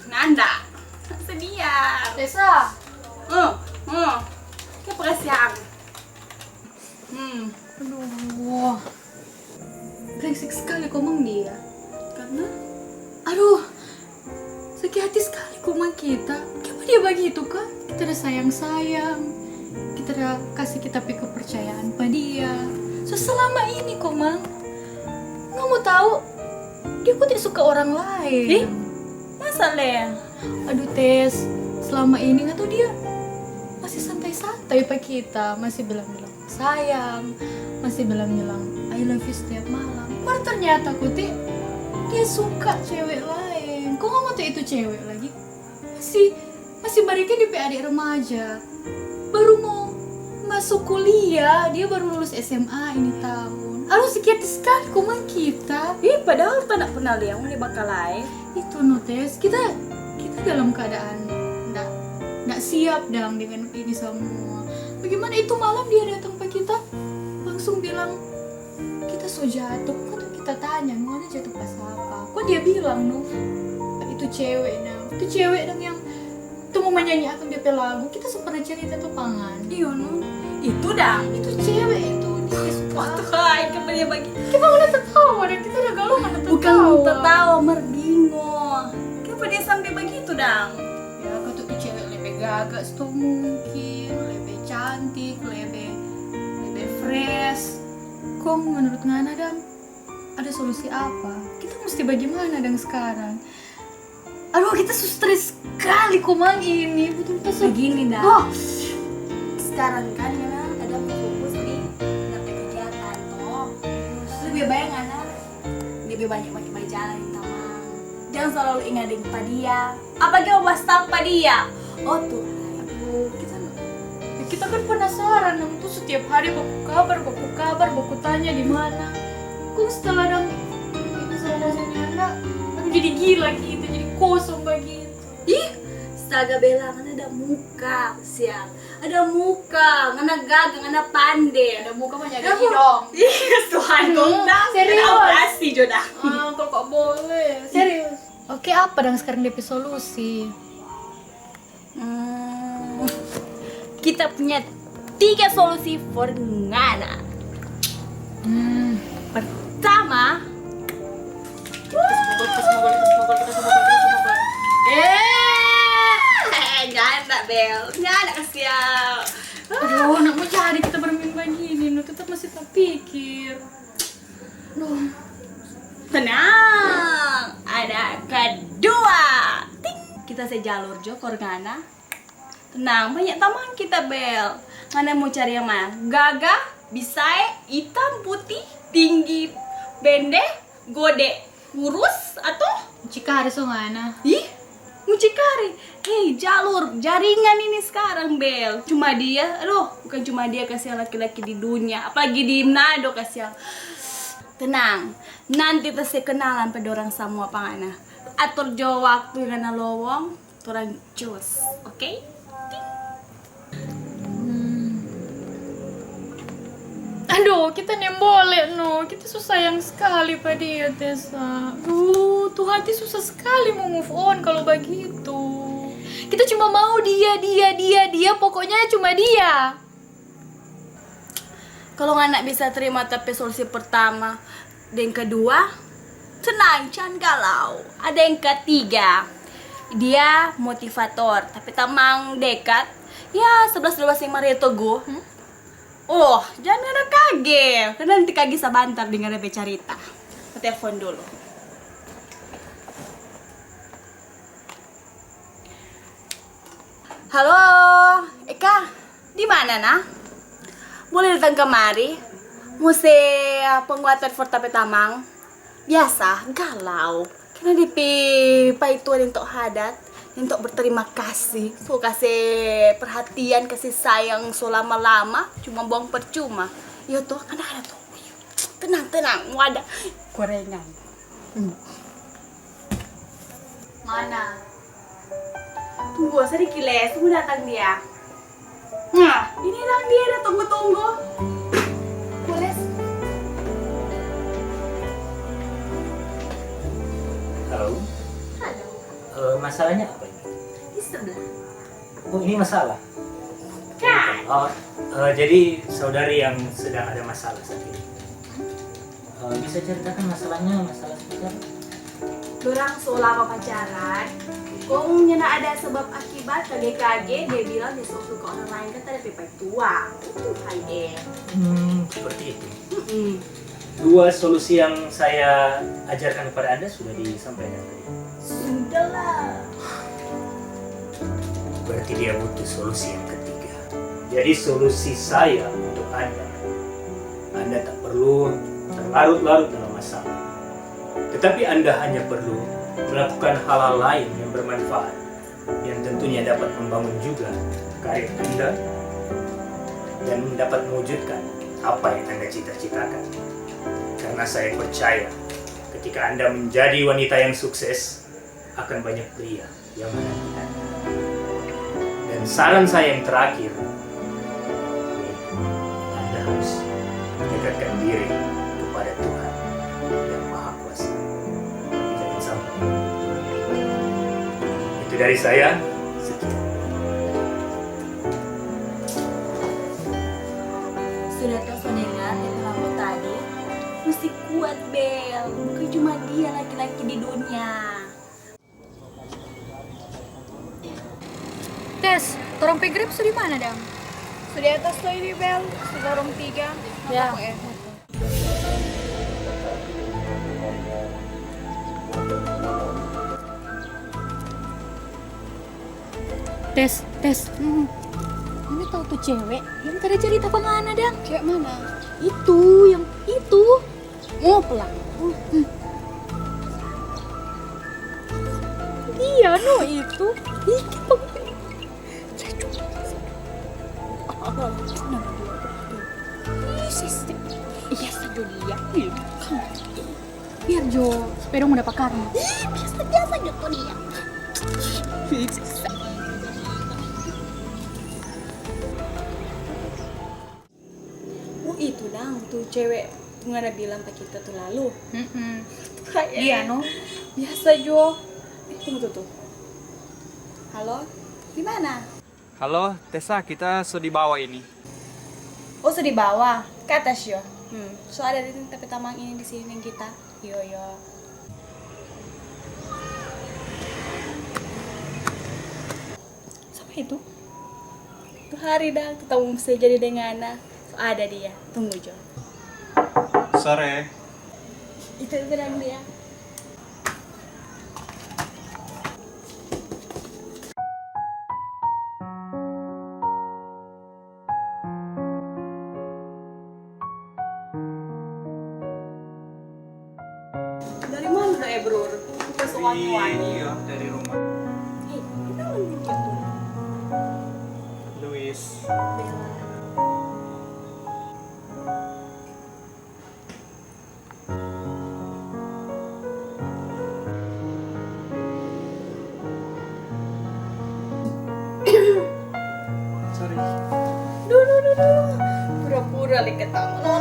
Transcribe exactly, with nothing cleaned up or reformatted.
Nanda. Sedia. Tessa. Hmm, hmm. Ke perasaan. Hmm. Aduh. Brengsek sekali komang dia. Karena? Aduh. Sakit hati sekali komang kita. Kenapa dia begitu, kah? Kita ada sayang-sayang. Kita ada kasih kita pe kepercayaan pa dia. So selama ini komang. Nggak mau tahu. Dia kok tidak suka orang lain. Ih, masa le? Aduh, Tes, selama ini nggak tahu dia masih santai-santai pa kita, masih bilang-bilang sayang, masih bilang-bilang I love you setiap malam. Mar ternyata kote dia suka cewek lain. Kok nggak mau tahu itu cewek lagi? Masih masih mereka di pe adik remaja. Baru mau masuk kuliah, dia baru lulus S M A ini tahun. Aduh, sakit sekali komang kita. Ih, padahal tak pernah lihat ngoni bakal lain. Itu no, Tes, kita kita dalam keadaan ndak ndak siap dang dengan ini semua. Bagaimana itu malam dia datang pa kita, langsung bilang, kita so jatuh, kok tuh kita tanya, no, ngana jatuh pas apa? Kok dia bilang, no, itu cewek dang, itu cewek dang yang tuh mau menyanyiakan dia pe lagu, kita so pernah cerita tuh pangan. Iyo, no. Itu dang. Itu cewek itu, dia suka. Wah, tuh, hai, kenapa dia bagi? Kita mana tertawa dan kita udah galau mana tertawa. Bukan tertawa, mar bingung. Kenapa dia sampai begitu dang? Ya, kok tuh cewek lebih gagah, sto mungkin, lebih cantik, lebih lebih fresh. Kong menurut ngana dang, ada solusi apa? Kita mesti bagaimana dang sekarang? Aduh, kita so stres sekali komang ini. Betul-betul so. Begini dang. Wah. Sekarang kan ngana ada fokus di ngana pe kegiatan toh. Lebih baik ngana lebih banyak pakai bajalan tamang. Jangan selalu ingat deng pa dia. Apa kita mo WhatsApp pa dia? Oh Tuhan, aduh, kita, ya, kita kan penasaran dang tuh, setiap hari baku kabar, baku kabar, baku tanya di mana. Kong setelah dang itu sama si Nanda, aku jadi gila gitu, jadi kosong begitu. Ih, astaga Bella, kan ada muka, siang. Ada muka, ngana gagah, ngana pande. Ada muka mah nyanda hidong. Ih, Tuhan, hmm, kong dang, serius. Ngana operasi jo dang. Ah, kalau kok boleh. Serius. Oke, apa dang sekarang depe solusi? Hmm, kita punya tiga solusi for ngana. Hmm. Pertama, eh, eh, nyanda, Bel. Nyanda, kasihan. Aduh, nak mau jadi kita bermain begini, no, tetap masih terpikir. Duh. Tenang, ada kedua. Ting. Kita se jalur jo for ngana. Tenang, banyak tamang kita, Bel. Ngana mau cari yang mana? Gagah, bisae, itam, putih, tinggi, pende, gode, kurus, atau? Mucikari so ngana. Ih, mucikari. Hei, jalur jaringan ini sekarang, Bel. Cuma dia, aduh, bukan cuma dia kasihan laki-laki di dunia, apalagi di Manado kasihan. Tenang, nanti ta se kenalan pa dorang samua pa ngana. Atur jo waktu yang ngana lowong, torang cus, oke? Ting. Hmm. Aduh, kita nembole no. Kita so sayang sekali pa dia, Tessa. Duh, tu hati susah sekali mo move on kalu bagitu. Kita cuma mau dia, dia, dia, dia, pokoknya cuma dia. Kalu ngana bisa trima ta pe solusi pertama deng kedua, tenang, jangan galau. Ada yang ketiga, dia motivator, tapi tamang dekat, ya, sebelas dua belas yang Maria Teguh. Hmm? Oh, jangan ada kage, karena nanti kage sabantar dengar dia pe carita. Ko telepon dulu. Halo, Eka, di mana, nah? Boleh datang kamari? Mo se penguatan for ta pe tamang. Biasa, galau. Karena dia pe paitua deng tok hadat, deng tok berterima kasih. So kase perhatian, kase sayang so lama-lama, cuma buang percuma. Iyo toh, kan ada toh. Tenang, tenang, mo ada gorengan. Hmm. Mana? Tunggu sadiki, Les. Tunggu datang dia. Nah, ini dang dia da tunggu-tunggu. Tuh, Les. Halo. Halo. Eh, Masalahnya apa ini? Di sebelah. Oh, ini masalah. Kan? Oh, eh, jadi saudari yang sedang ada masalah saat ini. Eh, bisa ceritakan masalahnya, masalah seperti apa? Dorang so lama pacaran, kong nyanda ada sebab akibat, kage-kage dia bilang dia so suka orang lain, kata dia pe tua. Itu kan, eh. Hmm, seperti itu. Mm-mm. Dua solusi yang saya ajarkan kepada Anda sudah disampaikan tadi. Sudahlah. Berarti dia butuh solusi yang ketiga. Jadi solusi saya untuk Anda, Anda tak perlu terlarut-larut dalam masalah. Tetapi Anda hanya perlu melakukan hal-hal lain yang bermanfaat, yang tentunya dapat membangun juga karir Anda dan dapat mewujudkan apa yang Anda cita-citakan. Karena saya percaya, ketika Anda menjadi wanita yang sukses, akan banyak pria yang menanti Anda. Dan saran saya yang terakhir, Anda harus dekatkan diri kepada Tuhan yang Maha Kuasa. Tapi jangan sampai. Itu dari saya, sekian. Sudah to so dengar kata Lambo tadi? Musti kuat, Bel. Bukan cuma dia laki-laki di dunia. Tes, torang pe Grab so di mana, dang? So di atas to ini, Bel. So torang tiga. Ya. Mata ko, eh, mata. Tes, tes. Hmm. Ngana tau tu cewek yang tadi cerita pa ngana, dang? Cewek mana? Itu, yang itu. Mo pulang. Hmm. Iya, no, itu. Ih, kita. Ih, sis. Biasa jo dia. Biar jo, supaya dong mo dapa karma. Ih, biasa, biasa jo tu dia. Ih, sis. Oh, itu dang, tu cewek tu ngana bilang pa kita tu lalu. Mm-mm. Hai, iya, eh, no? Biasa jo. Eh, tunggu tu, tu. Halo? Di mana? Halo, Tessa, kita so di bawah ini. Oh, so di bawah? Ke atas, yo? Hmm, so ada di ta pe tamang ini di sini deng kita. Yo, yo. Sapa itu? Tu hari dang, tu tamang se jadi deng ngana. So ada dia. Tunggu jo. Sore. Itu, itu dang dia. Dari mana da, eh, bro? Rupa so wangi-wangi. Iya, dari rumah. Hei, kita lagi jatuh. Luis. Bella. Sorry. Duh, duh, duh, duh. Pura-pura lei ketawa. No,